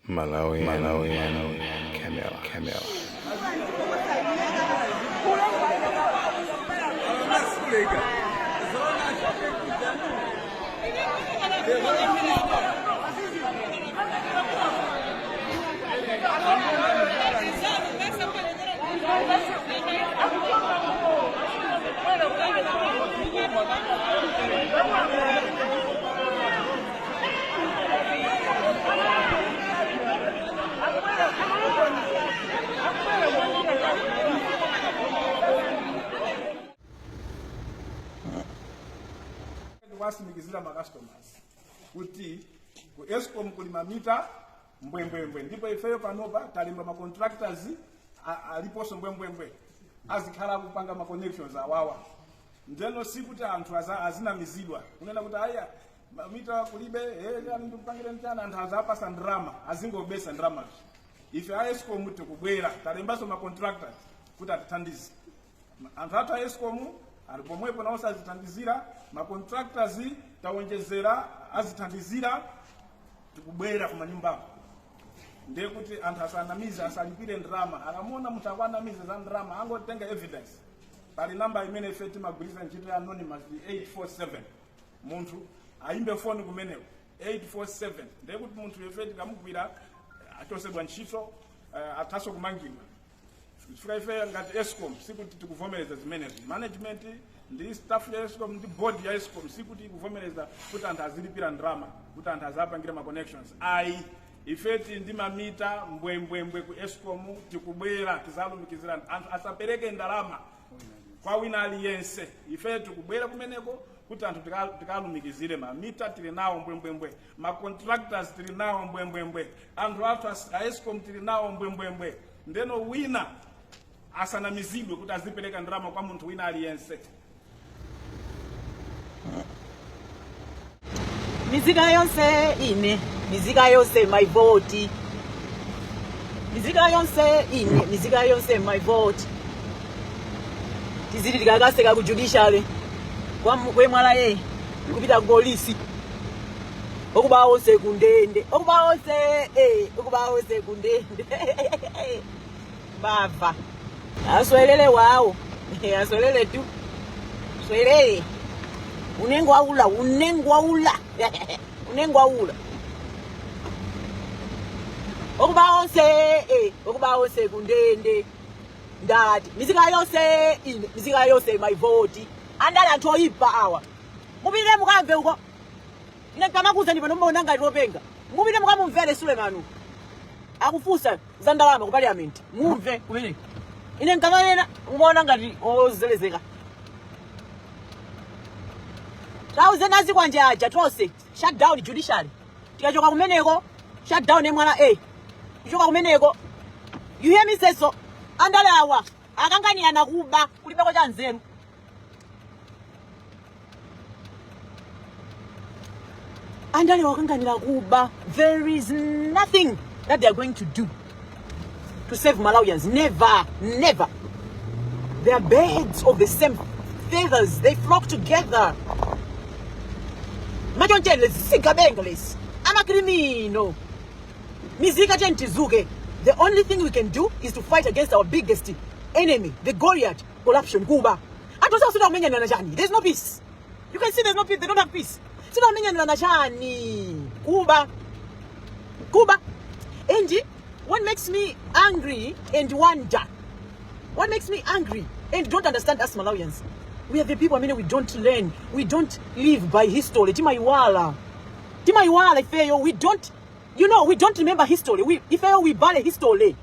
Malawi, Malawi, Camera, Camera. Ndikuwatsimikizira ma customers kuti ku Escom kuli mamita mbwembwembwe, ndipo ifeyo panopa talemba ma contractors aliponso mbwembwembwe azikhala akupanga ma connections awawa. Ndeno sikuti anthu azinamizidwa kunena kuti aya mamita kulibe, chani ndikupangire chani, anthu azapasa ndrama, azingobesa ndramazo. Ife a Escom tikubwera, talembanso ma contractors kuti atithandize. Anthu athu a Escom ali pomwepo nawonso azithandizira, ma contractors tawonjezera azithandizira, tikubwera kumanyumbako. Ndiye kuti anthu asanamize, asalipire ndrama. Akamuona munthu akuanamiza za ndrama, angotenga evidence. Pali namba imene ife timagwiritsa ntchito ya anonymous, 847. Munthu ayimbe foni kumeneko 847. Ndiye kuti munthu ife tikamugwira achosedwa ntchito, athaso kumangidwa, chifukwa ife ngati Escom sikuti tikuvomereza zimenezo. Management ndi staff ya Escom ndi board ya Escom sikuti ikuvomereza kuti anthu azilipira ndrama kuti anthu azapangira ma connections, ayi. Ife tili ndi mamita mbwembwembwe ku Escom, tikubwera tizalumikizira anthu, asapereke ndalama kwa wina aliyense. Ife tikubwera kumeneko kuti anthu tikalumikizire. Mamita tili nawo mbwembwembwe, ma contractors tili nawo mbwembwembwe, anthu athu a Escom tili nawo mbwembwembwe. Ndeno wina asanamizidwe kuti azipereka ndalama kwa munthu wina aliyense. Mizika yonse ine, mizika yonse my vote. Mizika yonse ine, mizika yonse my vote. Tiziti tikakaseka ku judiciary kwa MRA kupita ku polisi, okuba onse kundende, okuba onse, okuba onse kundende. Mbava aswelele wawo, aswelele tu, swelele unengwaula, unengwaula, unengwaula. Okuba onse, okuba onse kundende. Ndati mizika yonse ine, mizika yonse my vote. Andale anthu oyipa awa, mupite mukamve uko. Ine nkamakuuzani pano mumaona ngati openga. Mupite mukamumvere Sulemanu akufunsa za ndalama ku parliament, mumve kumene ine nkamanena mumaona ngati ozelezeka. Tauzeni azikwanje aja tonse, shut down judiciary. Tikachoka kumeneko, shut down MRA. Kuchoka kumeneko, you hear me say so. Andale awa akanganirana kuba, kulibeko cha nzeru. Andale wakanganira kuba. There is nothing that they are going to do to save Malawians. Never, never. They are birds of the same feathers, they flock together. Machonchele zigabenga lesi amakrimino mizika tentizuke. The only thing we can do is to fight against our biggest enemy, the Goliath, corruption, kuba. Anthu osasula kumenyanirana chani? There's no peace. You can see there's no peace. They don't have peace. Sina kumenyanirana chani? Kuba, kuba. And what makes me angry and wonder, what makes me angry and don't understand us Malawians, we are the people, I mean, we don't learn, we don't live by history. Timaiwala, timaiwala ifeyo. We don't you know we don't remember history. We ifeyo, we bury history,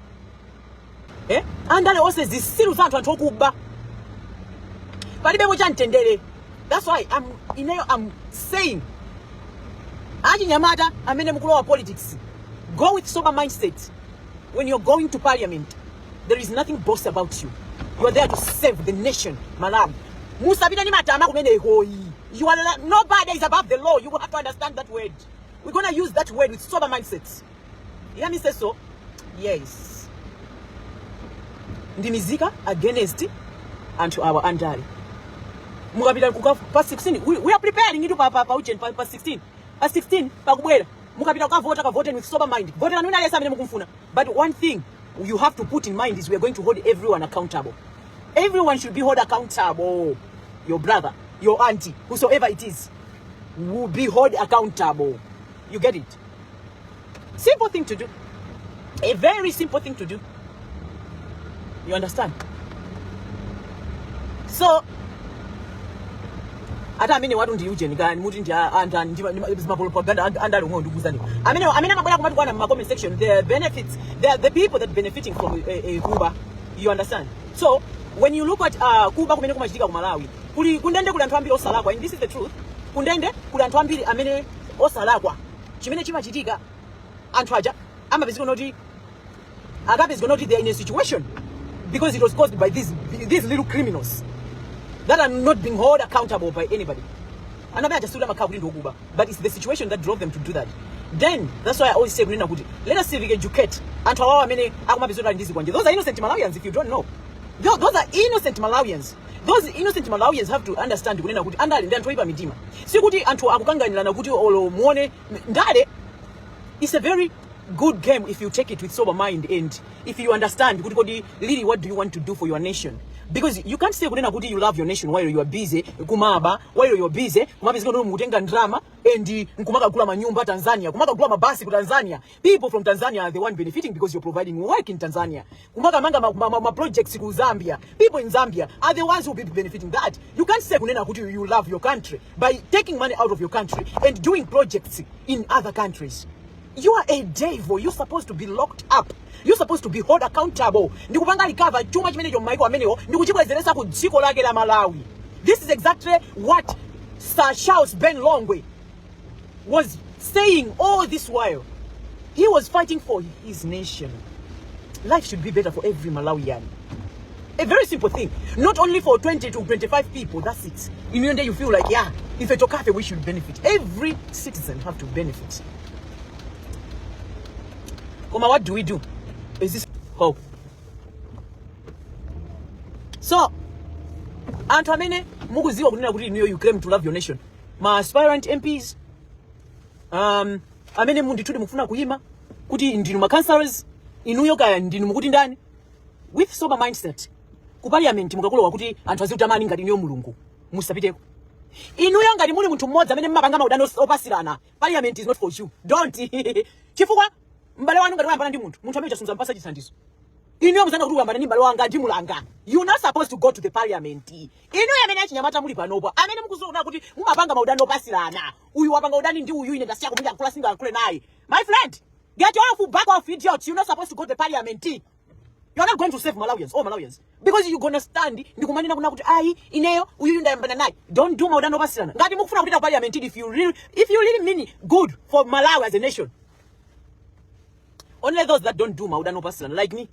eh? Andale onse zisilu za anthu, anthu okuba, palibepo cha mtendere. That's why ineyo I'm saying, achinyamata amene mukulowa politics, go with sober mindset. When you're going to parliament, there is nothing boss about you. You are there to save the nation Malawi. Musapite ndi matama kumenekoyi. You are nobody is above the law. You have to understand that word. We're gonna use that word with sober mindset. You hear me say so? Yes. Ndi mizika against anthu awa andale. Mukapita kuka pa 16, we are preparing itu pa ujeni, pa 16, pa 16 pakubwera. Mukapita kukavota, kavoteni with sober mind. Voterani wina aliyense amene mukumfuna. But one thing you have to put in mind is we are going to hold everyone accountable. Everyone should be held accountable. Your brother, your auntie, whosoever it is, will be held accountable. You get it? Simple thing to do. A very simple thing to do. You understand? So ati amene watu ndi ujeni kani muti ndi andani ndi zimapropaganda andali omwe ndikuuzani amene amabwera kumatukwana mu comment section, the benefits, the people that benefiting from kuba. You understand? So when you look at kuba kumene kumachitika ku Malawi, kuli kundende kuli anthu ambiri osalakwa, and this is the truth. Kundende kuli anthu ambiri amene osalakwa. Chimene chimachitika, anthu aja amapezeka kuti akapezeka kuti they are in a situation because it was caused by these little criminals that are not being held accountable by anybody. Anabe aja amakhala kuti ndiokuba, but it's the situation that drove them to do that. Then that's why I always say kunena kuti let us civic educate anthu awawo amene akumapezeka ali ndi zikwanje. Those are innocent Malawians. If you don't know, those are innocent Malawians. Those innocent Malawians have to understand kunena kuti andale ndi anthu oyipa mitima. Sikuti anthu akukanganirana kuti olo muone ndale. It's a very good game if you take it with sober mind and if you understand kuti kodi really what do you want to do for your nation, because you can't say kunena kuti you love your nation while you are busy kumaba, while you are busy kumapezeka kuti mukutenga ndrama and nkumakagula manyumba Tanzania, kumakagula mabasi ku Tanzania. People from Tanzania are the one benefiting because you're providing work in Tanzania. Kumakamanga ma projects ku Zambia, people in Zambia are the ones who will be benefiting that. You can't say kunena kuti you love your country by taking money out of your country and doing projects in other countries. You are a devil. You're supposed to be locked up. You're supposed to be held accountable ndikupanga recover chuma chimenecho m'maiko amenewo ndikuchibwezeresa ku dziko lake la Malawi. This is exactly what Sir Charles Ben Longwe was saying all this while. He was fighting for his nation. Life should be better for every Malawian. A very simple thing. Not only for 20 to 25 people, that's it. In your day you feel like, yeah, if it's a we should benefit. Every citizen have to benefit. Koma what do we do? Is this hope? So, anthu amene mukuziwa kunena kuti inuyo you claim to love your nation, ma aspirant MPs, amene mundithudi mukufuna kuyima kuti ndinu ma councillors, inuyo kaya ndinu mukuti ndani, with sober mindset, ku parliament mukakulowa kuti anthu azikutamani ngati inuyo Mulungu, musapiteko. Inuyo ngati muli munthu mmodzi amene mmapanga maudani opasirana, parliament is not for you. Don't. Chifukwa m'bale wanu ngati wayambana ndi munthu, munthu amene chasunza mpasa chithandizo, inuyo muzanga kuti uyambana ndi m'bale wanga ndimulanga. You not supposed to go to the parliament. Inuyo amene achinyamata muli panopo, amene mukuziona kuti mumapanga maudani opasirana, uyu wapanga udani ndi uyu, ine ndasiya kumene akula singayankhule naye, my friend, get off, back off, idiot. You're not supposed to go to the parliament. You're not going to save Malawians, all Malawians, because you're gonna stand ndikumanena kuna kuti ayi, ineyo uyuyu ndayambana naye. Don't do maudani opasirana ngati mukufuna kupita ku parliament. If you really mean good for Malawi as a nation, only those that don't do maudani opasirana like me.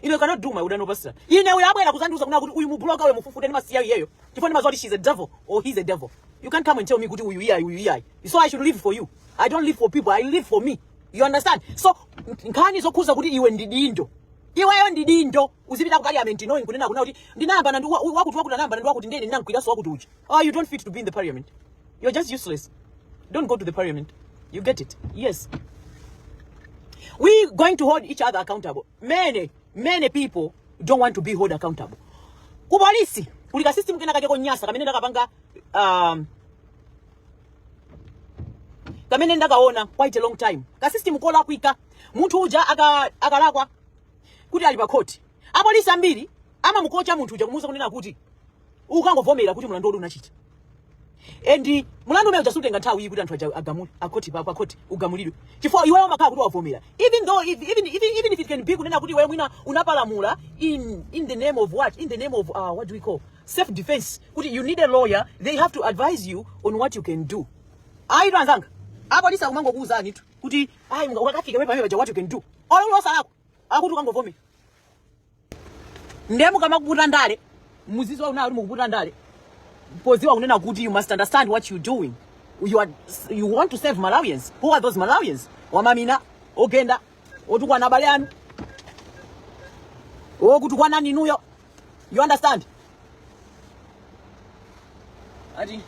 You cannot do maudani opasirana. Ine uyo abwera kuzandiuza kuna kuti uyu mubloka, uyu mufufute, ndimasiya iyeyo chifukwa ndimaziwa kuti she's a devil or he's a devil. You can't come and tell me kuti uyu iyayi, uyu iyayi. So I should live for you? I don't live for people, I live for me. You understand? So nkhani zokhuza kuti iwe ndi dindo, iweyo ndi dindo, uzipita ku parliament knowing kunena kuna kuti ndinayambana ndi wakuti wakuti, anayambana ndi wakuti, ndene ndinamkwiraso wakuti uchi. Oh, you don't fit to be in the parliament. You're just useless. Don't go to the parliament. You get it? Yes, we going to hold each other accountable. Many, many people don't want to be held accountable. Ku polisi kuli ka system kena kake konyasa kamene ndakapanga, kamene ndakaona quite a long time, ka system kolakwika. Munthu uja akalakwa kuti ali pa court, apolisi ambiri amamukocha munthu uja kumuwuza kunena kuti ukangovomera kuti mlandu unachita, and mlandu umene uja sutenga nthawi iyi kuti anthu aja agamule akhoti, pa khoti ugamulidwe, chifukwa iweyo umakhala kuti wavomera, even though if, even, even, even if it can be kunena kuti iweyo mwina unapalamula in the name of what, in the name of what do we call, self defense, kuti you need a lawyer, they have to advise you on what you can do. Ayi, anzanga, apolisi akumangokuwuzani tu kuti ayi, ukakafika pamene paja, what you can do, olo osalakwa, akuti ukangovomera. Ndiye mukamakuputa ndale, muziziwa unayo kuti mukuputa ndale poziwa kunena kuti you must understand what you're doing. You want to save Malawians. Who are those Malawians? Wamamina, ogenda, otukwana abale anu, okutukwana ninuyo. You understand? Ati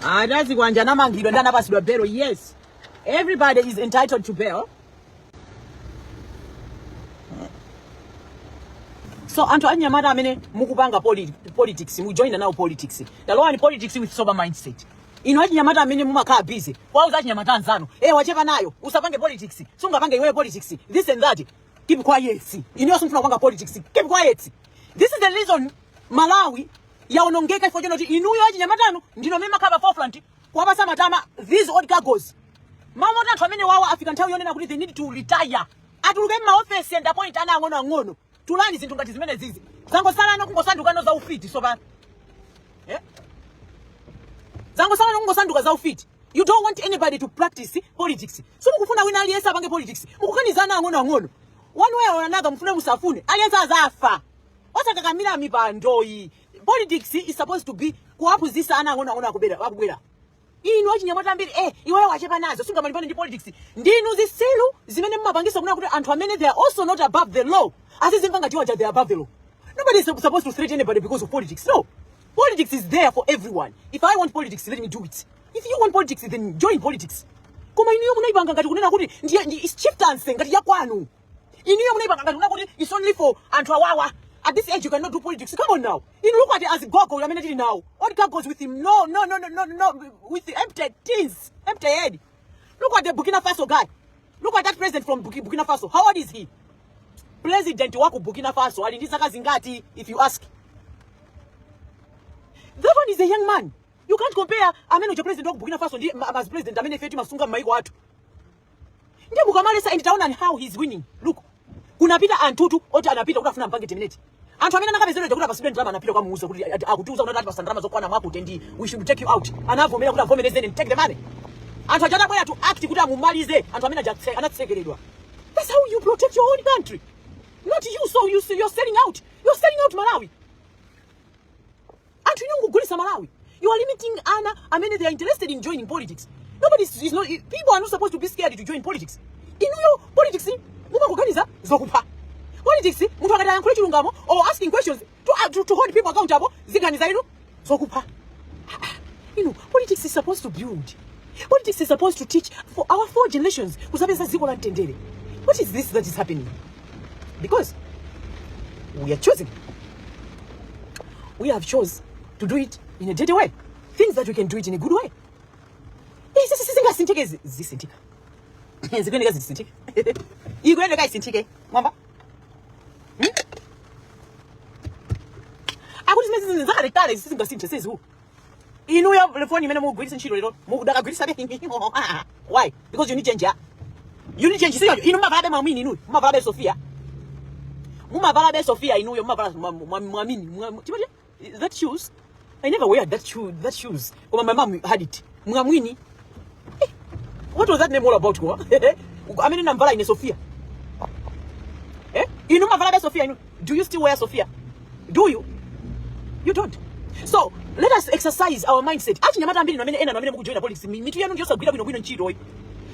Adazikwanje anamangidwa ndi anapasidwa bail. Yes, everybody is entitled to bail. So anthu anyamata amene mukupanga politics, mujoina nawo politics, talowani politics with sober mindset. Inu achinyamata amene mumakhala busy kuwauza achinyamata anzanu, "Eh, wachepa nayo, usapange politics, sungapange iweyo politics," this and that, keep quiet. Inuyo simufuna kupanga politics, keep quiet. This is the reason Malawi yaonongeka, chifukwa chonoti inuyo achinyamatanu ndinu amene mumakhala pa forefront kuwapasa matama these old cargos. Mamoti anthu amene wawa afika nthawi yonena kuti they need to retire, atuluke m'maofesi and appoint ana ang'onoang'ono. Tulani zinthu ngati zimene zizi zangosalano kungosandukano za ufiti sopano, eh? Zangosalano kungosanduka za ufiti. You don't want anybody to practice politics. So mukufuna wina aliyense apange politics, mukukanizana ang'onoang'ono. One way or another, mufune musafune, aliyense azafa. Osakakamira mipandoyi. Politics is supposed to be kuwaphunzitsa ana ang'onoang'ono akubwera akubwera. Inu achinyamata ambiri, "Eh, iweyo wachepa nazo, sungamalimbane ndi politics," ndinu zisilu zimene mumapangisa kunena kuti anthu amene they are also not above the law azizimva ngati iwo aja they are above the law. Nobody is supposed to threaten anybody because of politics. No, politics is there for everyone. If I want politics, let me do it. If you want politics, then join politics. Koma inuyo munaipanga ngati kunena kuti ndiye ndi is chieftaincy ngati yakwanu. Inuyo munaipanga ngati kunena kuti it's only for anthu awawa. At this age you cannot do politics. Come on now. Inu, look at azigogo amene tili nawo, old goes with him. No, no, no, no, no, no, with the empty tins, empty head. Look at the Burkina Faso guy. Look at that president from Burkina Faso. How old is he? President wa ku Burkina Faso ali ndi zaka zingati? If you ask, that one is a young man. You can't compare amene uja president wa ku Burkina Faso ndi as president amene ife timasunga m'mayiko athu. Ndiye mukamalesa, and taonani how he's winning. Look, kunapita anthutu oti anapita kuti afuna mpange terminate. Anthu amene anakapezedwa kuti apasidwe ndalama anapita kwamuuza kuti akutiuza kuti atipasa ndalama zokwana mwakuti ndi we should take you out. Anavomera kuti avomereze and take the money. Anthu aja atabwera to act kuti amumalize, anthu amene aja anatsekeredwa. That's how you protect your own country, not you. So you're selling out, you're selling out Malawi. Anthu inu mukugulisa Malawi. You are limiting ana amene they are interested in joining politics. Nobody is not, people are not supposed to be scared to join politics. Inuyo politics mumakuganiza zokupha. Politics, munthu akati ayankhule chilungamo or asking questions to hold people accountable, ziganiza inu zokupha. Inu, politics is supposed to build. Politics is supposed to teach for our four generations kusapeza dziko la mtendere. What is this that is happening? Because we are choosing, we have chose to do it in a dirty way, things that we can do it in a good way. Sizingasinthike, zisinthika, zikuyeneka zisinthike, ikuyeneka isinthike. Mwamba? Akuti zimene zakalekale sizingasinthe seziwu. Inuyo foni imene mukugwiritsa ntchito lero mukudakagwiritsabe. Why? Because you need change, yeah? You need change, siyo? Inu mumavalabe mwamini, inuyo mumavalabe Sofia, mumavalabe Sofia, inuyo mumavala mwamini. Chimati that shoes, I never wear that shoe, that shoes, koma my mom had it. Mwamwini. Eh, what was that name all about? Kwa amene namvala ine Sofia, eh? Inu mumavalabe Sofia inu? Do you still wear Sofia? Do you? You don't. So let us exercise our mindset. Achinyamata ambiri amene ena amene mukujoina politics, mitu yanu ndiyosagwira bwinobwino ntchito iyi.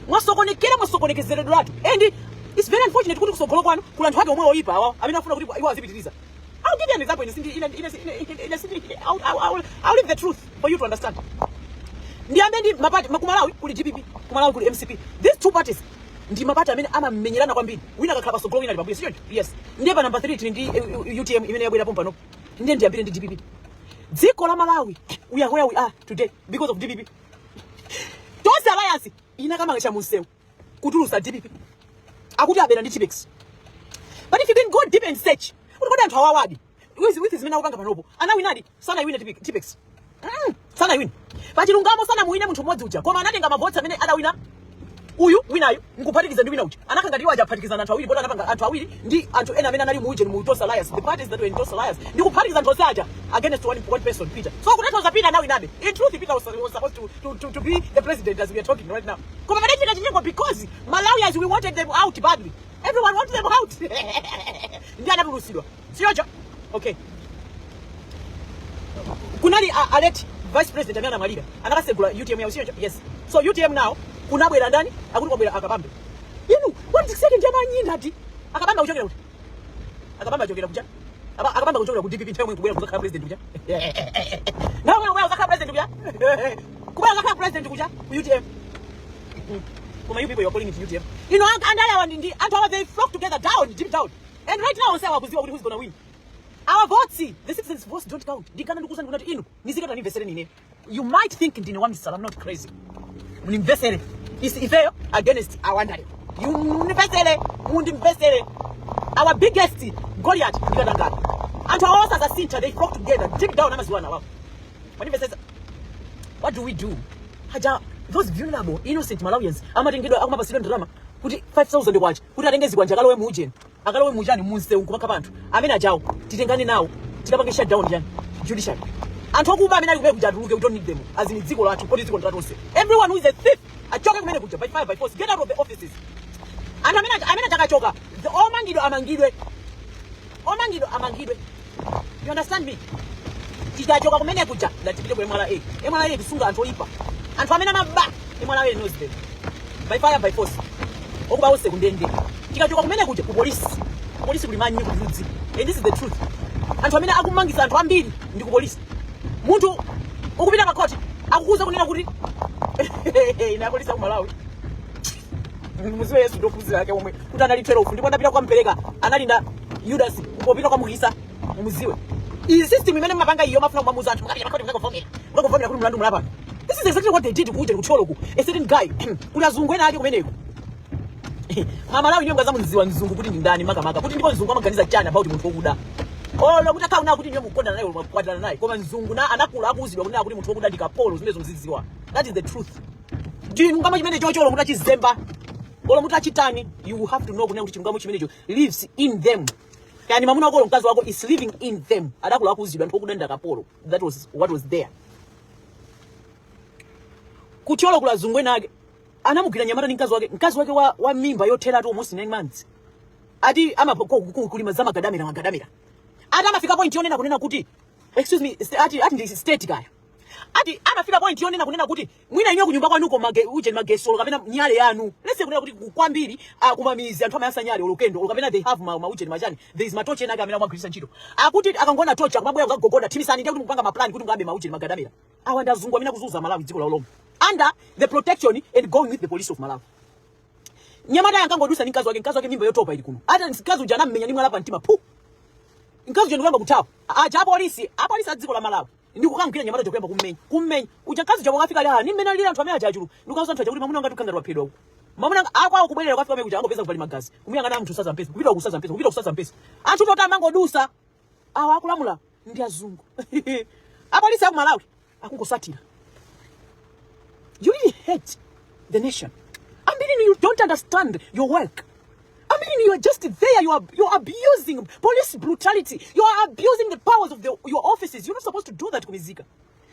Mwasokonekera, mwasokonekezeredwatu, and it's very unfortunate kuti kusogolo kwanu kuli anthu ake omwe oyipa awa amene afuna kuti iwo azipitiriza. I'll give you an example. Ine sindi, I'll leave the truth for you to understand. Ndiyambe ndi mapati. Ku Malawi kuli DPP, ku Malawi kuli MCP. These two parties ndi mapati amene amamenyerana kwambiri. Wina akakhala pasogolo, wina ali pambuyo, sichoncho? Yes. Ndiye pa number 3 tili ndi UTM imene yabwerapo pano. Ndiye ndiyambire ndi DPP. Dziko la Malawi, we are where we are today because of DPP. Tonse Alliance inakamanga munsewu kutulusa DPP, akuti abera ndi Tipp-Ex. But if you can go deep and search kuti kodi anthu awawadi with zimene akupanga panopo anawinadi, sanaiwine Tipp-Ex. Sanaiwine pachilungamo, sanamuwine munthu mmodzi uja, koma anatenga mavotsi amene adawina uyu winayu nkuphatikiza ndi wina uja. Anakha ngati iwo aja aphatikizana anthu awiri, poti anapanga anthu awiri ndi anthu ena amene anali mu ujeni, mu Tonse Alliance, the parties that were in Tonse Alliance, ndi kuphatikiza anthu onse aja against one person, Peter. So kutanthauza Peter anawinabe. In truth, Peter was supposed to be the president as we are talking right now, koma padachitika chinyengo because Malawians, we wanted them out badly. Everyone wanted them out, ndi anatulusidwa, siyocho? Okay, kunali a late vice president amene anamwalira, anakasegula UTM yawo, siyocho? Yes. So UTM now kunabwera ndani? Akuti kwabwera Akabambe. Inu, politics yake ndi amanyinda ati Akabambe akuchokera kuti? Akabambe achokera kucha? Akabambe akuchokera ku DPP. Nthawi yomwe kubwera kuzakhala president kucha, nthawi yomwe kubwera kuzakhala president kucha. Kubwera kakhala president kuja ku UTM. Koma you people, you are calling it UTM. Ino andale awa ndi anthu awa, they flock together down, deep down. And right now onse awakuziwa kuti who's gonna win. Our votes, the citizens' votes don't count. Ndikana ndikuuza ndikuti inu nizikata nimvesere nine. You might think ndine wamisala. I'm not crazy. Munimvesere. Is ifeyo against awandale. You munimvesere, mundimvesere. Our biggest Goliath ndikatangala. Anthu awa osazasintha, they flock together deep down, amaziwana wawo. Manimvesesa? What do we do? Haja those vulnerable innocent Malawians amatengedwa, akumapasidwa ndalama kuti 5000 kwacha kuti atenge zikwanja, akalowe muujeni, akalowe muchani, munsewu nkumakha anthu amene ajawo. Titengane nawo, tikapange shutdown chani, judiciary. Anthu okuba amene ali kumene kuja atuluke. We don't need them as in dziko lathu, kodi dziko latonse. Everyone who is a thief achoke kumene kuja by fire by force. Get out of the offices. Anthu amene achakachoka, the omangidwe amangidwe, omangidwe amangidwe. You understand me? Tikachoka kumene kuja, ndatipite ku MRA. MRA kusunga anthu oyipa, anthu amene amaba. MRA knows them. By fire by force, okuba onse kundende. Tikachoka kumene kuja, ku polisi. Polisi kuli manyi, kuli ludzi, and this is the truth. Anthu amene akumangisa anthu ambiri ndi ku polisi. Munthu ukupita pa court, akukuza kunena kuti ine apolisi aku Malawi, muziwe Yesu ndophunzira ake omwe kuti anali 12 ndipo adapita kukampereka analinda Yudas popita kwamukisa. Muziwe iyi system imene mapanga iyo, mafuna kumamuza anthu mukapita pakhoti, mukakuvomera, mukakuvomera kuti mlandu mulapa. This is exactly what they did kuja kuthyoloku, a certain guy, kuti azungu ena ake kumeneko. Mamalawi niyo ngazamudziwa mzungu kuti ndi ndani makamaka, kuti ndipo mzungu amaganiza chani about munthu wokuda. Olo kuti akhauna kuti niyo mukondana naye, mukwatirana naye, koma mzungu na anakula akuuzidwa kunena kuti munthu wokuda ndi kapolo. Zimene muzidziwa, that is the truth. Chilungamo chimene chocho, olo mutachizemba, olo mutachitani, you will have to know kunena kuti chilungamo chimenecho lives in them. Kani mamuna wako, mkazi wako, is living in them. Adakula akuuzidwa anthu okuda ndi akapolo. That was what was there. Kuthyolo kula azungu ena ake anamugwira nyamata ndi mkazi wake, mkazi wake wa mimba yotheratu almost 9 months. Ati ama kulima za magadamira, magadamira. Ati amafika point yonena kunena kuti, excuse me, ati ndi state kaya. Ati amafika point yonena kunena kuti mwina inyo kunyumba kwanuko mage uje magesolo kapena nyale yanu, let's say kunena kuti kwambiri kumamizi anthu amayasa nyale olokendo olo kapena they have ma uje machani, there is matochi ena ake amene amagwiritsa ntchito. Akuti akangona tochi akumabwera kukagogoda, "Thimisani, ndiye kuti mukupanga maplan kuti mukabe mauje magadamira." Awa ndi azungu amene akuzunza Malawi, dziko la ulombo, under the protection and going with the police of Malawi. Nyamata yankangodusa ndi mkazi wake, mkazi wake mimba yotopa ili kuno. Ata mkazi uja anammenya ndi mwala pa mtima pu, mkazi uja ndikuyamba kuthawa. Aja apolisi, apolisi a dziko la Malawi ndikukangwira nyamata uja kuyamba kummenya, kummenya uja. Mkazi uja wakafika ali ah, ni mmene alili anthu amene aja achulu, ndikauza anthu aja kuti mamuna wanga tukangati waphedwa uku. Mamuna akwawo kubwerera kwafika kumene kuja, angopeza kupali magazi, kumuyang'ana munthu saza mpesa, kupita kusaza mpesa, kupita kusaza mpesa. Anthu toti amangodusa. Awa akulamula ndi azungu. Apolisi aku Malawi akungosatira. You really hate the nation. Ambiri you don't understand your work. Ambiri you are just there, you are abusing police brutality, you are abusing the powers of your offices. You're not supposed to do that. Kumizika,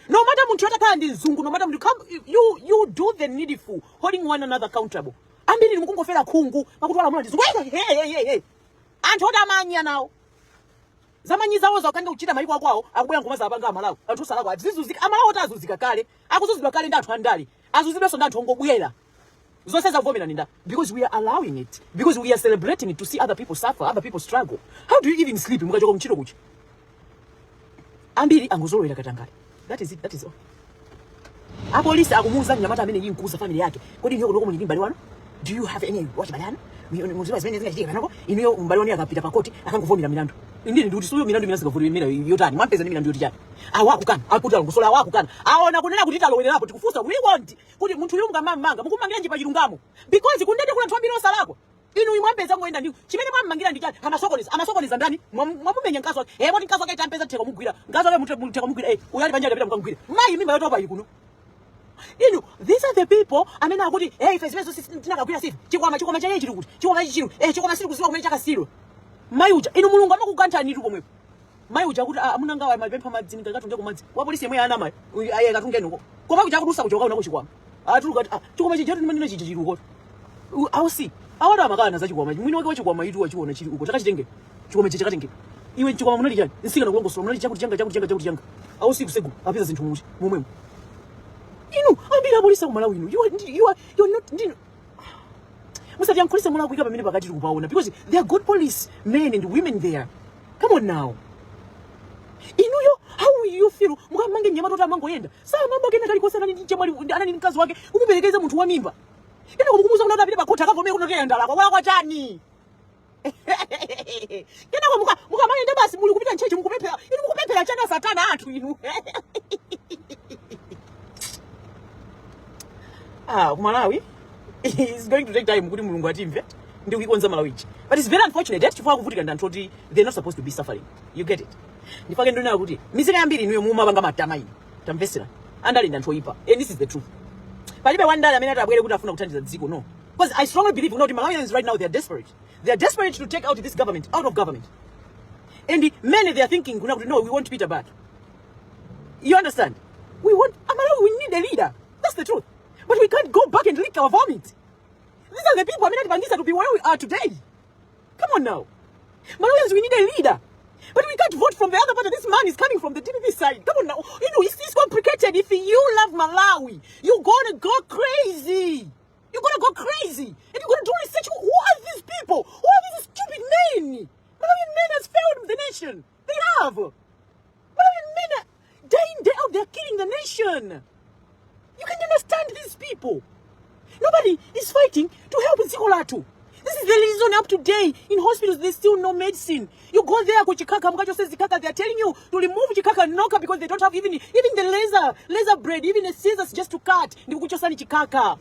no matter munthu atakhala ndi mzungu, no matter munthu come, you do the needful, holding one another accountable. Ambiri mukungofera khungu pakuti walamula ndi mzungu. Hey, hey, hey, hey, hey. Anthu oti amanya nawo zamanyi zawo zakanga kuchita maiko akwawo, akubwera ngoma zapanga Amalawi, anthu osalakwa azizunzika. Amalawi oti azunzika kale, akuzunzidwa kale ndi anthu andale, azunzidwenso ndi anthu ongobwera. Zonse zakuvomera ninda because we are allowing it, because we are celebrating it to see other people suffer, other people struggle. How do you even sleep mukachoka kuntchito kucha? Ambiri angozolowera katangale. That is it, that is all. Apolisi akumuuza mnyamata amene iyi nkuuza family yake, "Kodi inuyo kunoko muli ndi m'bale wanu? Do you have any wachibale anu? Muziwa zimene zingachitika panoko? Inuyo m'bale wanu akapita pa koti akanguvomera milandu." Indini ndikuti suyo milandu imene zikavomera yotani? Mwampeza ndi milandu yoti chani? Awa akukana, akuti alongosola. Awa akukana, aona kunena kuti talowererapo. Tikufunsa, we want kuti munthu uyu mukamamanga, mukumangiranji pa chilungamo? Because kundende kula anthu ambiri osalakwa. Inu imwampeza ngoyenda ndi chimene mwammangira ndi chani? Amasokoneza, amasokoneza ndani? Mwamumenya mkazi wake. Eh, moti mkazi wake tampeza, theka mugwira mkazi wake, muteka mugwira. Eh, uyu ali panja, apita mukagwira mayi, mimba yotopa ili kuno. Inu, these are the people amene akuti, "Hey, ife zimene zonse tinakagwira sife. Chikwama, chikwama chake chili kuti? Chikwama ichi chili, eh, chikwama sili kuziwa kumene chakasiro." Mayi uja, inu, Mulungu amakukanthani tu pomwepo. Mayi uja akuti, "Ah, amuna ngawa mapempha madzi, ndikatunge kumadzi." Wa polisi yemwe ana mayi uyu aye katunge nuko, koma kuja akudusa kuja ukaona kuchikwama, atuluka ati, "Ah, chikwama chija timanena chija chili uko." Ausi awada amakana za chikwama. Mwini wake wa chikwama itu wachiona chili uko, takachitenge chikwama ichi, chakatenge iwe. Chikwama munali chani? Nsikana kulongosola, munali chakuti changa, chakuti changa, chakuti changa. Ausi kusegu apeza zinthu muti momwemo. Inu ambiri apolisi aku Malawi inu, you are not ndinu musatiyankhulise mulakwika pamene pakati tikupaona, because they are good police men and women there. Come on now, inuyo, how will you feel mukamange mnyamata kuti amangoyenda samamba kena kalikonse, anali ndi chemwali, anali ndi mkazi wake, kumuperekeza munthu wa mimba, kena kumukuza kuti apite pakhoti akavomere kuti ndalakwa. Walakwa chani? Kenako mukamayenda basi muli kupita ntchechi, mukupemphera. Inu mukupemphera chana satana anthu inu? Ah, ku Malawi it's going to take time kuti Mulungu atimve ndi kuikonza Malawi iji, but it's very unfortunate that chifukwa kuvutika ndi anthu oti they're not supposed to be suffering. You get it? Ndifake ndinena kuti mizika yambiri inuyo mumapanga matama. Inu tamvesera, andale ndi anthu oyipa, and this is the truth. Palibe wandale amene atabwere kuti afuna kuthandiza dziko, no, because I strongly believe kuti Malawians right now, they are desperate. They are desperate to take out this government out of government, and many, they are thinking kuna kuti, "No, we want Peter back." You understand? We want Amalawi, we need a leader. That's the truth. But we can't go back and lick our vomit. These are the people amene atipangisa to be where we are today. Come on now. Malawians, we need a leader. But we can't vote from the other party. This man is coming from the DPP side. Come on now. It's complicated. If you love Malawi, you're gonna go crazy. You're gonna go crazy. And you're gonna do research. Who are these people? Who are these stupid men? Malawian men has failed the nation. They have. Malawian men are, day in, day out, they're killing the nation. You can understand these people. Nobody is fighting to help dziko lathu. This is the reason up to today in hospitals there's still no medicine. You go there ku chikaka mukachose zikaka, they are telling you to remove chikaka noka because they don't have even the laser blade, even the scissors just to cut. Ndikukuchosani chikaka.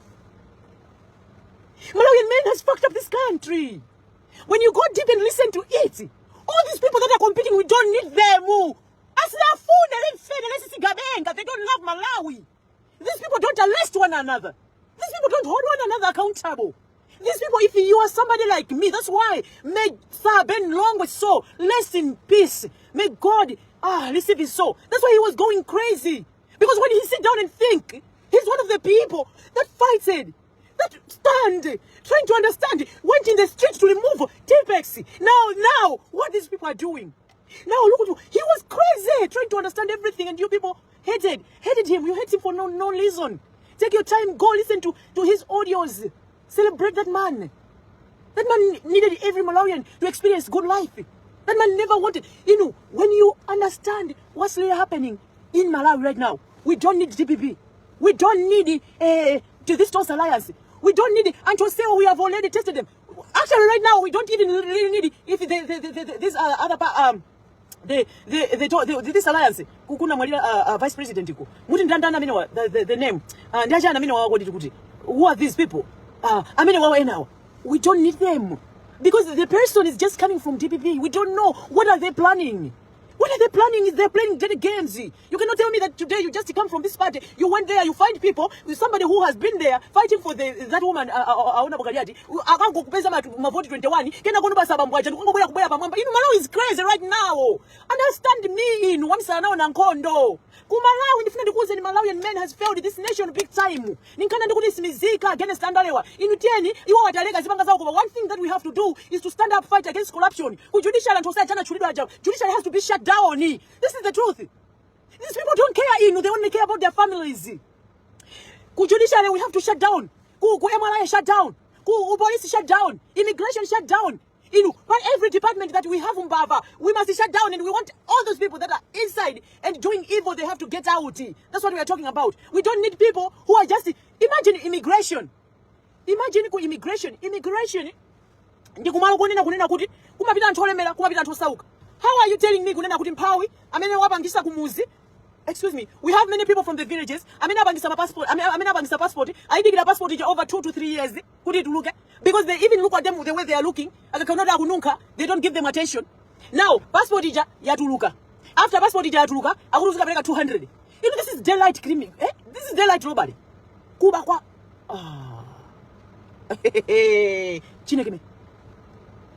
Malawian men has fucked up this country. When you go deep and listen to it, all these people that are competing, we don't need them. Asilafune lemfene lesisigabenga. They don't love Malawi. These people don't arrest one another. These people don't hold one another accountable. These people, if you are somebody like me, that's why may Sir Ben Longwe soul rest in peace. May God receive his soul. That's why he was going crazy. Because when he sit down and think, he's one of the people that fights it, that stand, trying to understand, went in the street to remove Tipp-Ex. Now, what these people are doing. Now look at you. He was crazy, trying to understand everything, and you people hated him. You hate him for no reason. Take your time, go listen to his audios. Celebrate that man. That man needed every Malawian to experience good life. That man never wanted. When you understand what's really happening in Malawi right now, we don't need DPP. We don't need to this Tonse Alliance. We don't need Antoseo. We have already tested them. Actually, right now, we don't even really need if the this other part, the this alliance kukuna mwalira vice president ku muti ndandani amene wa the name ndi achana amene wawa kodi kuti who are these people amene wawa enawa? We don't need them because the person is just coming from DPP. We don't know what are they planning. What are they planning? They're playing dirty games. You cannot tell me that today you just come from this party, you went there, you find people, somebody who has been there fighting for that woman, Aona Bogaliati, akangokupeza mavoti 21, kena kono basa bambo aja, ndikungobwera kubwera pamwamba. Inu, Malawi is crazy right now. Understand me, inu, wamisala nawo na nkhondo. Ku Malawi, ndifuna ndikuwuzeni, Malawian men has failed this nation big time. Ninkana ndikuti simizika against andalewa. Inu tiyeni, iwo wataleka zipanga zawo, koma one thing that we have to do is to stand up, fight against corruption. Ku judiciary, anthu osaya chana aja. Judiciary has to be shut down. This is the truth. These people don't care, inu. They only care about their families. Ku judiciary we have to shut down. Ku MRI shut down. Ku police shut down. Immigration shut down. But every department that we have mbava, we must shut down, and we want all those people that are inside and doing evil, they have to get out. That's what we are talking about. We don't need people who are just, imagine immigration. Imagine ku immigration. Immigration ndi kumalo konena kunena kuti kumapita anthu olemera, kumapita anthu osauka. How are you telling me kunena kuti mphawi amene wapangisa kumuzi, excuse me, we have many people from the villages amene apangisa passport, amene apangisa passport, ayidikira passport ija over 2 to 3 years kuti ituluke, because they even look at them the way they are looking, akakhala kuti akununkha, they don't give them attention. Now passport ija yatuluka. After passport ija yatuluka, akuti uzikapereka 200. This is daylight criminal, eh? This is daylight robbery, kuba kwa ah. Chineke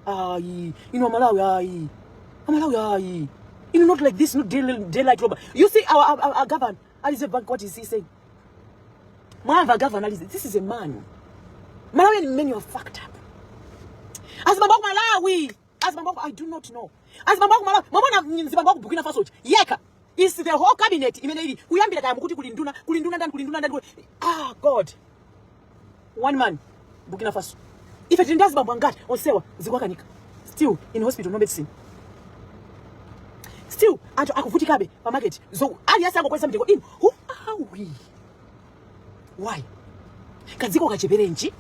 ayi, inu Amalawi ayi, Amalawi ayi, inu, not like this, not daylight robbery. You see our governor Alize Bank, what is he saying? Mwamva governor Alize? This is a man. Malawian men, you are fucked up. Azibambo aku Malawi, azibambo aku, I do not know, azibambo aku Malawi, mwamona mzibambo aku Burkina Faso yeka is the whole cabinet imene ili kuyambira kaya mukuti kuli nduna, kuli nduna ndani, kuli nduna ndani, ah God, one man, Burkina Faso. Ife tili ndi azibambo angati onsewa zikwakanika, still in hospital, no medicine. Still Still anthu akuvutikabe pa market. So aliyense angokweza mtengo. Inu, who are we? Why? Kadziko kacheperenji,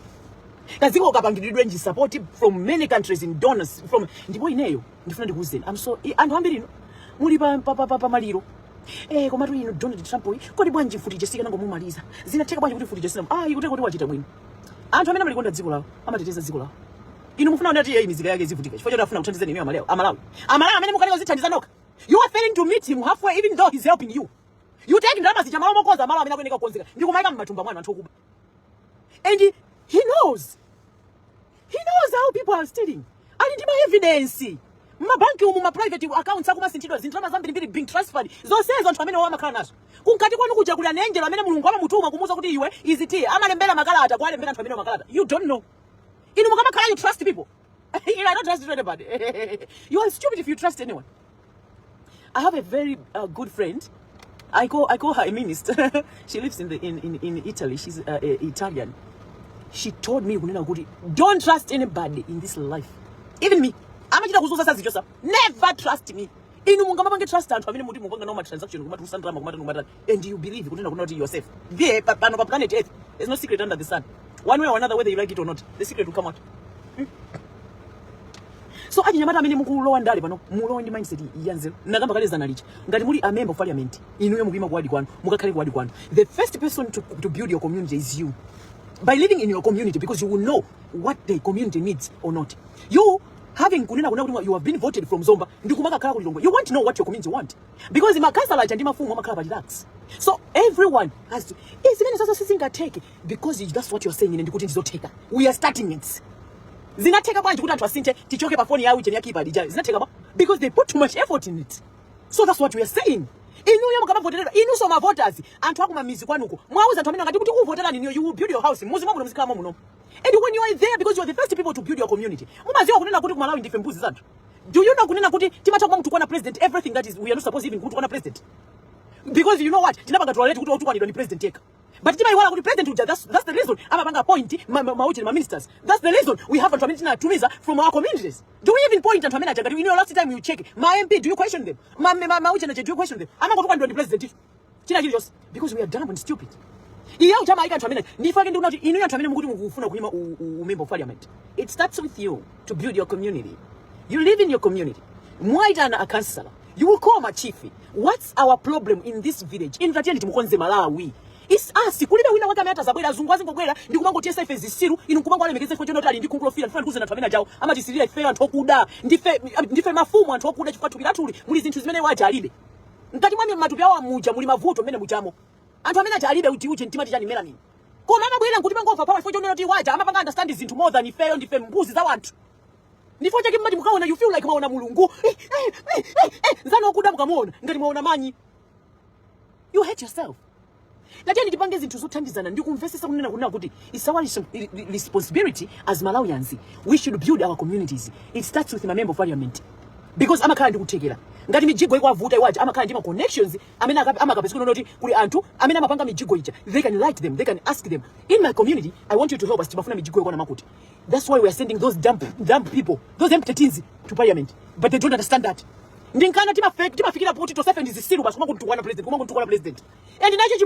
kadziko kapangidwenji support from many countries in donors from. Ndipo ineyo ndifuna ndikuwuzeni, I'm so anthu ambiri ino muli pa maliro. Komatu ino Donald Trump uyu, kodi bwanji mfuti jesika nangomumaliza? Zinatheka bwanji kuti mfuti jesika? Ah, ikuteka kuti wachita bwino. Anthu amene amalikonda dziko lawo, amateteza dziko lawo, inu mufuna kuti iye mizika yake izivutika chifukwa choti afuna kuthandizani inu Amalawi? Amalawi, Amalawi amene mukanika kuzithandiza nokha, you are failing to meet him halfway even though he's helping you. You take ndalama zija, malo mokonza malo amene akuyeneka kukonzeka, ndikumayika mmatumba mwanu, anthu okuba. And he knows, he knows how people are stealing. Ali ndi ma evidence mmabanki umu, ma private accounts akumasinthidwa, zindalama zambirimbiri being transferred. Zonsezo anthu amene amakhala nazo. Kunkati kwanu kuja kuli anenjelo amene Mulungu amamutuma kumuuza kuti iwe izitiye. Amalembera makalata, kuwalembera anthu amene makalata. You don't know. Inu mukamakhala, you trust people. I don't trust anybody. You are stupid if you trust anyone. I have a very good friend. I call her a minister. She lives in the in, in, in Italy. She's Italian. She told me kunena kuti don't trust anybody in this life. Even me. Amachita kuzuza sazichosa. Never trust me. Inu mungamapange trust anthu amene muti mupanga nawo ma transaction, kumati ndalama, kumati kumati, and you believe kunena kuti you are safe. There pano pa planet Earth, there's no secret under the sun. One way or another, whether you like it or not, the secret will come out. So achinyamata amene mukulowa ndale pano, mulowe ndi mindset yanzeru. Nakamba kale zana licha, ngati muli a member of parliament, inuyo mukuyima kuwadi kwanu, mukakhale kuwadi kwanu. The first person to build your community is you, by living in your community, because you will know what the community needs or not. You having kunena kuti you have been voted from Zomba ndikumakakhala ku Lilongwe, you want to know what your community want, because makansala aja ndi mafumu amakhala pa relax. So everyone has to zimene zazo sizingatheke because that's what you're saying. Ine ndikuti ndizotheka. We are starting it. Zinatheka bwanji kuti anthu asinthe, tichoke pa foni yawo ijeni ya keypad ija? Zinatheka bwa because they put too much effort in it. So that's what we are saying. Inuyo mukamavoterera, inunso ma voters, anthu akumamizi kwanuko, mwauza anthu amene ngati kuti kuvoterani inuyo, you will build your house muzi mwamuno, muzikhalamo muno. And when you are there, because you are the first people to build your community. Mumaziwa kunena kuti kumalawi ndife mbuzi zathu? Do you know kunena kuti timatha kumamutukwana president everything that is, we are not supposed even kutukwana president, because you know what, tinapanga tolerate kuti otukwanidwa ni president yekha, but timaiwala kuti president uja, that's the reason amapanga appoint maucheni ma ministers. That's the reason we have anthu amene tinatumiza from our communities. Do we even point anthu amene aja? Ngati you know, last time you check ma MP, do you question them? Ma maucheni aja, do you question them? Amangotukwanidwa ndi president itu china chilichonse because we are dumb and stupid. Iye uchamayika anthu amene ndifake. Ndikuona kuti inu anthu amene mukuti mukufuna kuyima u member of parliament, it starts with you to build your community. You live in your community, mwaitana a councillor, you will call ma chief, "What's our problem in this village?" Inu tatiyeni timukonze Malawi. It's us. Kulibe wina wake amene atazabwera. Azungu azingobwera ndikumangotiyesa ife zisiru, inu nkumangowalemekeza ife chonoti ali ndi khungu lofira. Ndifuna ndikuze anthu amene ajawo amatisirira ife anthu okuda. Ndife mafumu anthu okuda, chifukwa thupi lathuli muli zinthu zimene waja alibe. Mkati mwa matupi awo muja muli mavuto mmene mujamo. Anthu amene aja alibe uti uche mtimati chani, melanin, koma amabwera nkuti pangomva power chifukwa chonena kuti waja amapanga understand zinthu more than ifeyo. Ndife mbuzi za wanthu. Ndifo chake mmati mukaona, you feel like mwaona Mulungu. Eh. Nzanu okuda mukamuona ngati mwaona manyi. You hate yourself. Tatiyeni tipange zinthu zothandizana ndi kumvesesa kunena kuti it's our responsibility as Malawians. We should build our communities. It starts with my member of parliament, because amakhala ndi kuthekera. Ngati mijigo ikwavuta, iwaja amakhala ndi ma connections amene amakapeza kunena kuti kuli anthu amene amapanga mijigo ija. They can write them, they can ask them, "In my community, I want you to help us, timafuna mijigo ikwana makuti." That's why we are sending those dumb people, those empty tins to parliament, but they don't understand that. Ndinkana timafikira kuti tosefe ndi zisilu basi, kumangotukwana president, kumangotukwana president. And nacho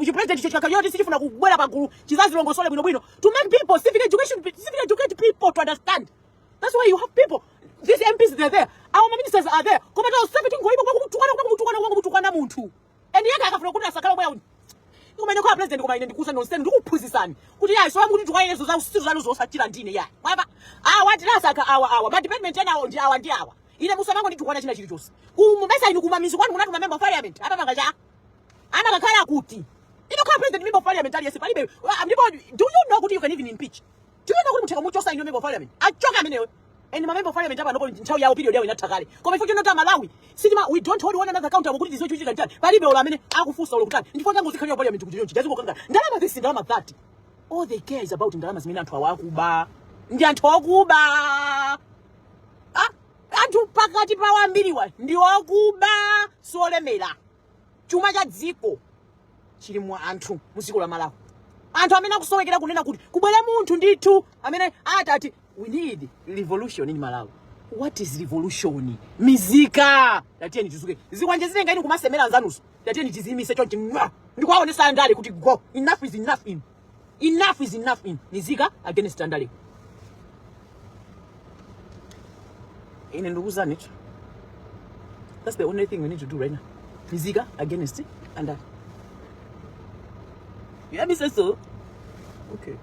chi president icho chikakayoti sichifuna kubwera pagulu chizazilongosole bwinobwino to make people civic education, civic educate people to understand. That's why you have people, these MPs, they're there, our ministers are there, koma tosefe tingoyipa kumangomutukwana, kumangomutukwana, kumangomutukwana munthu. And yeke akafuna kuti asakhala bwera kumene kwa president. Koma ine ndikuuza nonsenu, ndikuphunzitsani kuti yayi, sola mukuti tukwayenezo za usiru zanu zosachira ndine yayi. Mwapa awa tinasakha awa ma department ena awo ndi awa ndi awa. Ine musamango nditukwana china chilichonse. Kumubesa inu kumamizi kwanu munatuma member of parliament, apapanga cha amakakhala kuti inokhala president, member of parliament aliyese palibe. Ah, ndipo do you know kuti you can even impeach? Do you know kuti mutheka muchosa ino member of parliament, achoka ameneyo? And ma member of parliament apa nopo nthawi yawo, period yawo inatha kale, koma ifo chinota Malawi sitima, we don't hold one another accountable kuti tiziwe chochitika chani. Palibe olo amene akufunsa olo kutani. Ndifo tango zikhalira parliament kuti chonchi jazingokanga ndalama this, ndalama that. All they care is about ndalama zimene anthu awa akuba. Ndi anthu akuba. Ah, anthu pakati pa wambiriwa ndi okuba, solemera. Chuma cha dziko chili mwa anthu mu dziko la Malawi. Anthu amene akusowekera kunena kuti kubwere munthu ndithu amene atati we need revolution in Malawi. What is revolution? Mizika, tatiyeni tizuke. Zikwanje zitenga inu kumasemera anzanuso, tatiyeni tiziyimise chonchi mwa ndikuwaonesa andale kuti go, enough is enough in enough is enough in mizika against andale. Ine ndikuuzani tu, that's the only thing we need to do right now. Mizika against andale. You hear me say so? Okay,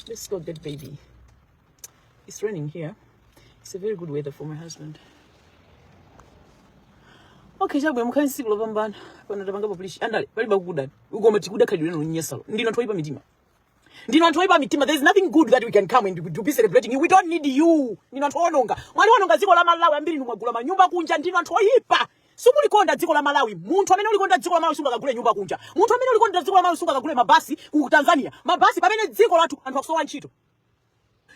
let's go get baby. It's raining here. It's a very good weather for my husband. Okay, chabwino, mukhale tsiku lopambana. Pano tapanga publish andale palibe kukudani ukoma tikuda khalidwe lanu lonyasalo. Ndinu anthu oyipa mitima, ndinu anthu oyipa mitima. There is nothing good that we can come and to be celebrating you. We don't need you. Ndinu anthu owononga, mwaliwononga dziko la Malawi. Ambiri inu mwagula manyumba kunja. Ndinu anthu oyipa, simulikonda dziko la Malawi. Munthu amene ulikonda dziko la Malawi sungakagule nyumba kunja. Munthu amene ulikonda dziko la Malawi sungakagule mabasi ku Tanzania, mabasi, pamene dziko lathu anthu akusowa ntchito.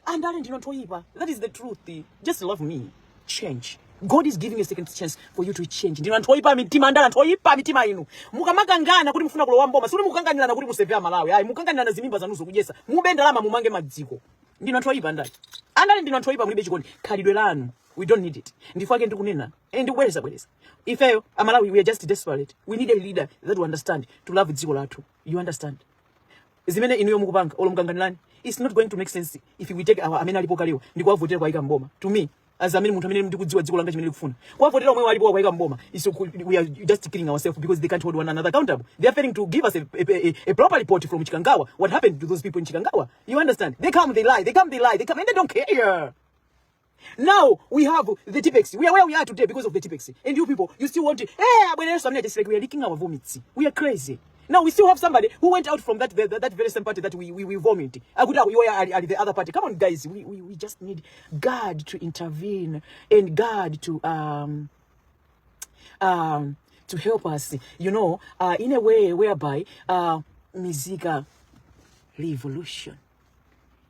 Andale ndinu anthu oyipa. That is the truth. Just love me, change. God is giving a second chance for you to change. Ndinu anthu oyipa mitima, andale, anthu oyipa mitima inu. Mukamakangana kuti mufuna kulowa mboma, sikuti mukukanganirana kuti museve Amalawi, ayi. Mukanganirana zimimba zanuzo kudyesa, mube ndalama, mumange madziko. Ndinu anthu oyipa, andale. Andale ndinu anthu oyipa, mulibe chikondi. Khalidwe lanu, we don't need it. Ndifake ndikunena, ndikubwereza bwereza, ifeyo Amalawi, we are just desperate. We need a leader that will understand to love dziko lathu. You understand? Zimene inuyo mukupanga, olo mukanganirani, it's not going to make sense if we take our amene alipo kalewa ndikuwavotera kuwayika mboma. To me, as amene munthu amene ndikudziwa dziko langa chimene likufuna, kuwavotera omwe alipo kuwayika mboma is we are just killing ourselves, because they can't hold one another accountable. They are failing to give us a proper report from Chikangawa, what happened to those people in Chikangawa. You understand? They come, they lie, they come, they lie, they come and they don't care. Now we have the Tipex. We are where we are today because of the Tipex. And you people, you still want to, eh, just like we are licking our vomits. We are crazy. Now we still have somebody who went out from that very same party that we vomit. Akuti you are the other party. Come on, guys. We just need God to intervene and God to help us, in a way whereby Mizika revolution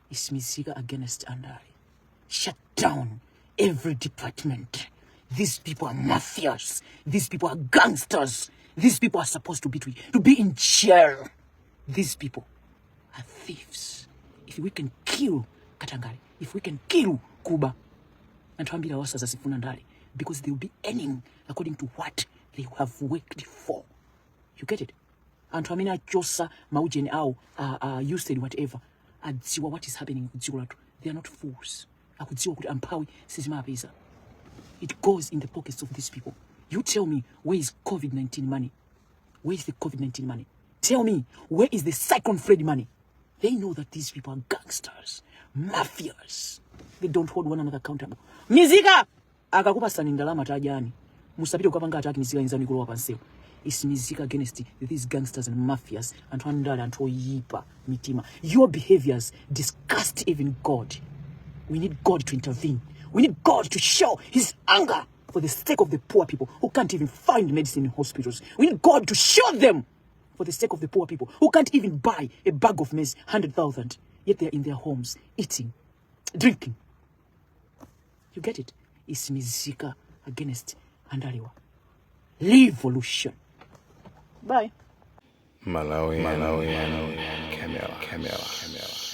is Mizika against andale. Shut down every department. These people are mafias. These people are gangsters. These people are supposed to be in jail. These people are thieves. If we can kill katangale, if we can kill kuba, anthu ambiri awasazazifuna ndale, because they will be earning according to what they have worked for. You get it? Anthu amene achosa maujeni awo, used whatever, adziwa what is happening ku dziko lathu. They are not fools. Akudziwa kuti amphawi sizimapeza. It goes in the pockets of these people. You tell me, where is COVID-19 money? Where is the COVID-19 money? Tell me, where is the Cyclone Freddy money? They know that these people are gangsters, mafias. They don't hold one another accountable. Mizika akakupasani ndalama, tadyani, musapite kukapanga attack mizika inzanu ikulowa pansewu. Is mizika against these gangsters and mafias. Anthu andale, anthu oyipa mitima, your behaviors disgust even God. We need God to intervene. We need God to show his anger for the sake of the poor people who can't even find medicine in hospitals. We need God to show them for the sake of the poor people who can't even buy a bag of maize, 100,000, yet they're in their homes eating, drinking. You get it? It's mizika against andalewa. Revolution. Bye. Malawi, Malawi, Camera, Camera, Camera.